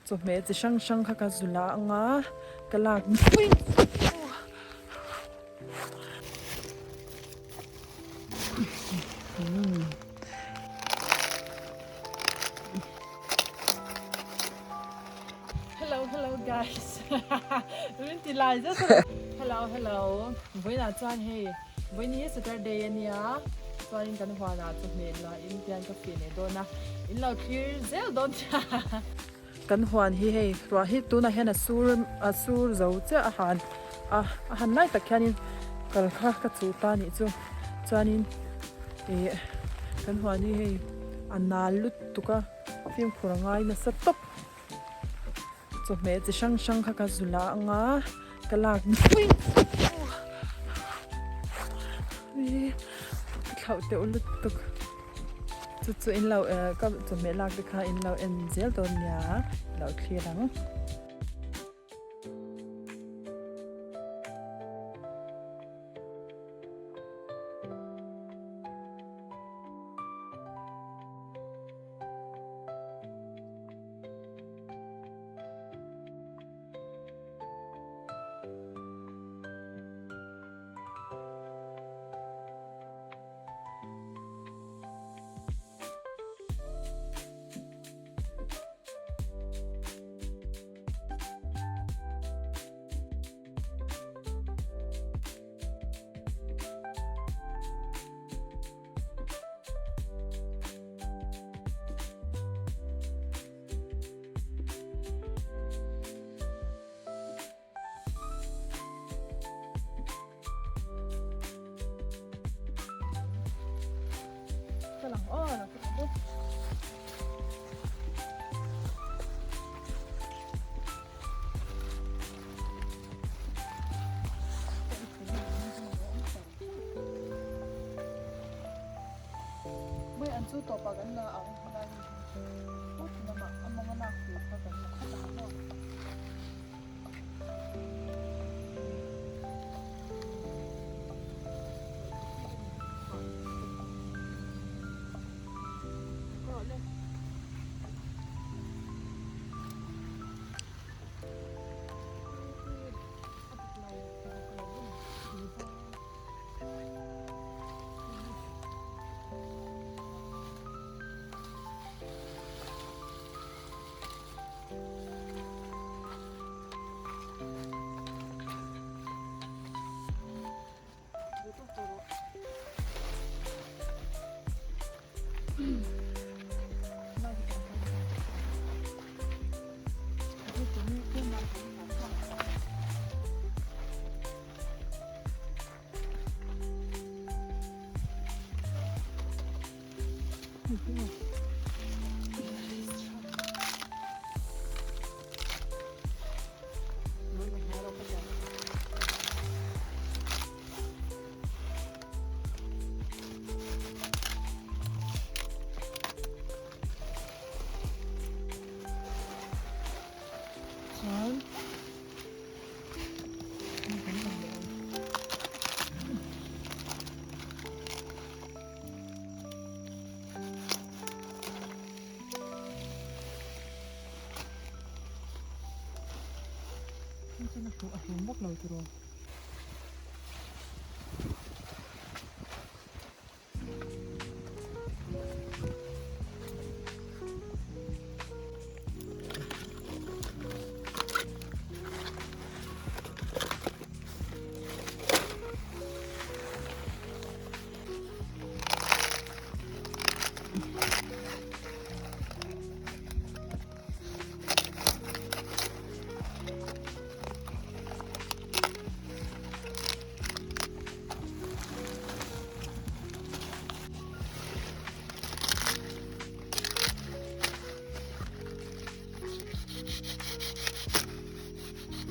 Chawhmeh chi hrang hrang kha ka zu la ang a, ka lak Hello hello guys min ti lai zet a Hello hello vawiinah chuan hei vawiin hi Saturday ania chuanin kan huanah chawhmeh la in tian ka feh leh dawn a in lo thlir zel dawn nia. Kan huan hi hei ruah hi tunah hian a sur a sur zo chiah a han a a han lai tak hianin kal kha ka chuh ta anih chu chuanin ih kan huan hi hei a nal lutuk a fimkhur a ngai nasa tawp chawhmeh chi hrang hrang kha ka zu la ang a ka lak ka thlauh teuh lutuk. Chu chu in lo eh ka chawhmeh lak te kha in lo en zel dawn nia i lo thlir ang.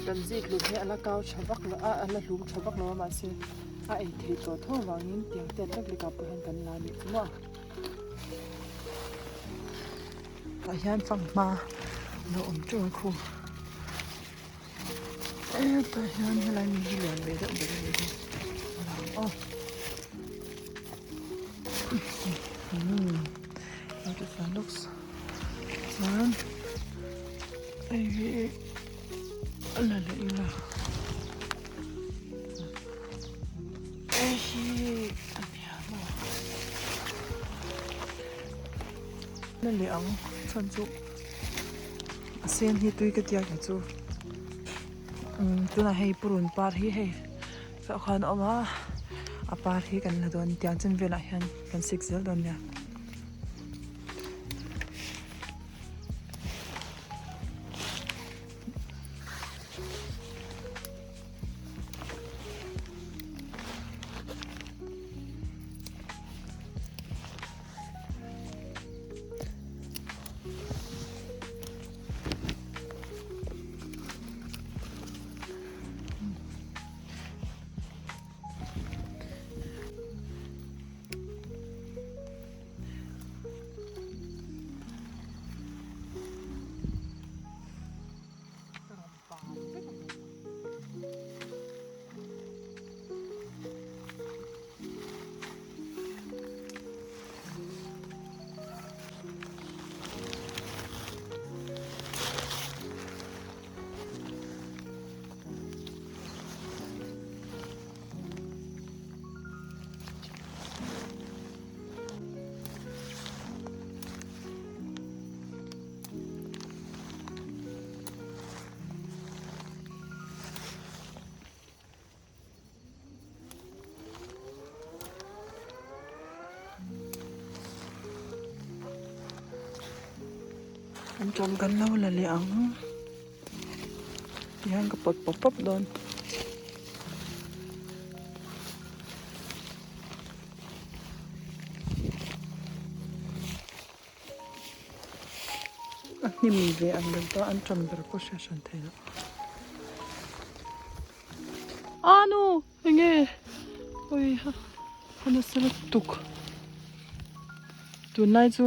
Kan zik hlum hi a la kau tha vak lo a a la hlum tha vak lo a mahse a ei theih tawh tho avangin tiang te lek lek ah pawh hian kan la a nih chu maw. Tah hian fanghma a lo awm teuh a khu tah hian helai mi hi lian ve deuh ber a nih hi a lang aw umm chuan. Hei hi a la leh ila hei hi a nia maw la leh ang chhan chu a sen hi tui ka tiak hi chu umm tunah hei purun par hi hei tah khan a awm a a par hi kan la dawn tiang chen velah hian kan sik zel dawn nia. An ṭawm kan lo la leh ang tihian ka pawt pawp pawp dawn. A hnim ve ang reng pawh an ṭawm ber pawh hriat hran theih loh. Anu enge ui ha a nasa lutuk tunlai chu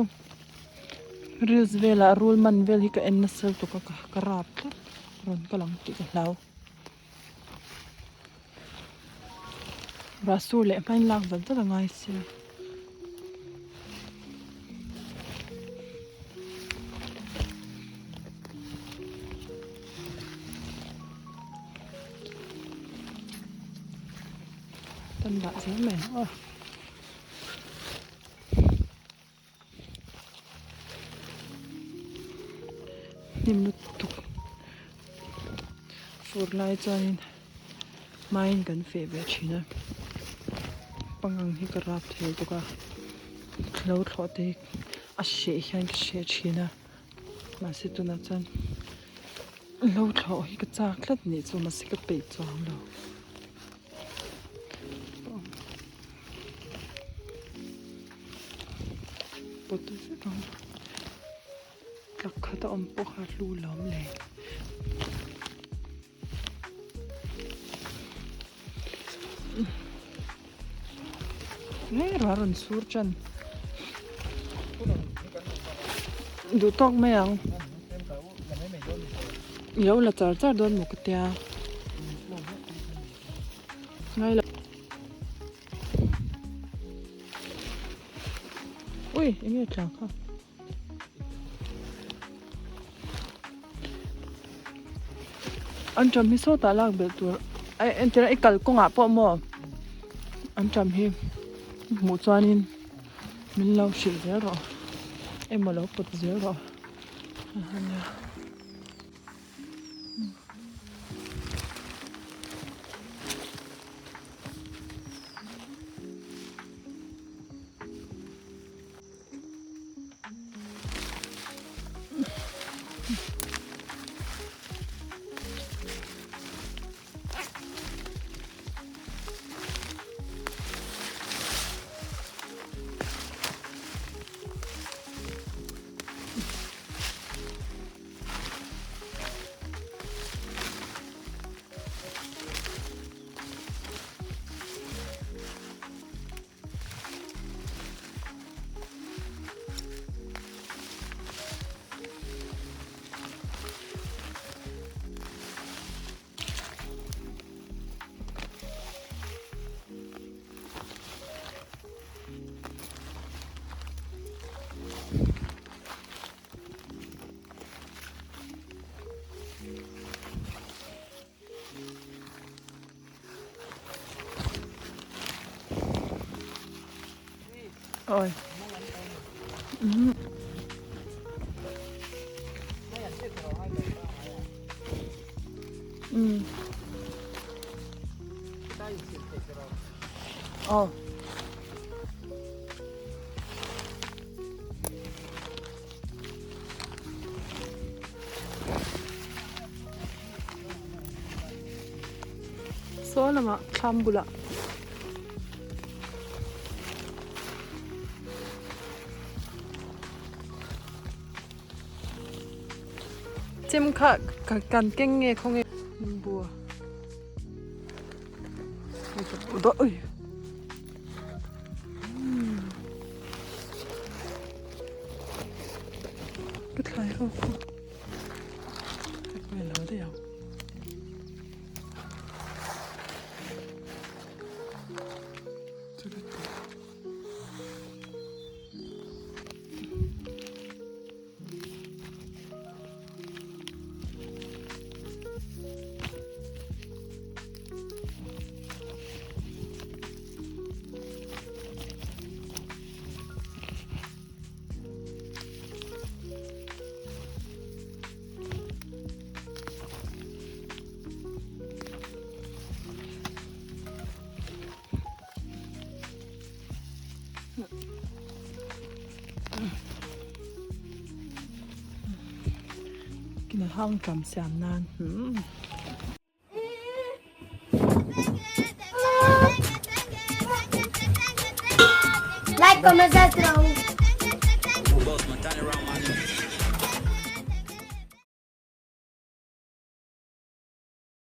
reels velah rul man vel hi ka en nasa lutuk a ka rap tlat rawn kal ang tih ka hlau. Rasur leh hmain lak zat zat a ngai sia. Tan dah zel mai ang aw. Hnim lutuk fur lai chuanin hmain kan feh ve thin a pangang hi ka rap thei lutuk a lo thlawh te hi a hreh hian ka hreh thin a mahse tunah chuan lo thlawh hi ka chak tlat nih chu mahse ka peih chuang lo. Pawt vek ang tlak khat a awm pawh kha hlu lo awm le. Hei ruah rawn sur tan duh tawk mai ang i lo la char char dawn maw ka tia. Ngai lo. Ui, enge tla kha. An ṭam hi sawtah lak belh tur ai entir a i kal kawngah pawh maw an ṭam hi hmuh chuanin min lo hrilh zel rawh emaw lo pawt zel rawh a nia. Oi. Mm. Oh. Saw lamah thlam bulah chem kha kan keng nge khaw nge bua ui. Ka thlai ho khu ka pe lo daih ang. Kina hang tam siam nan. Hmm. Like, comment, subscribe.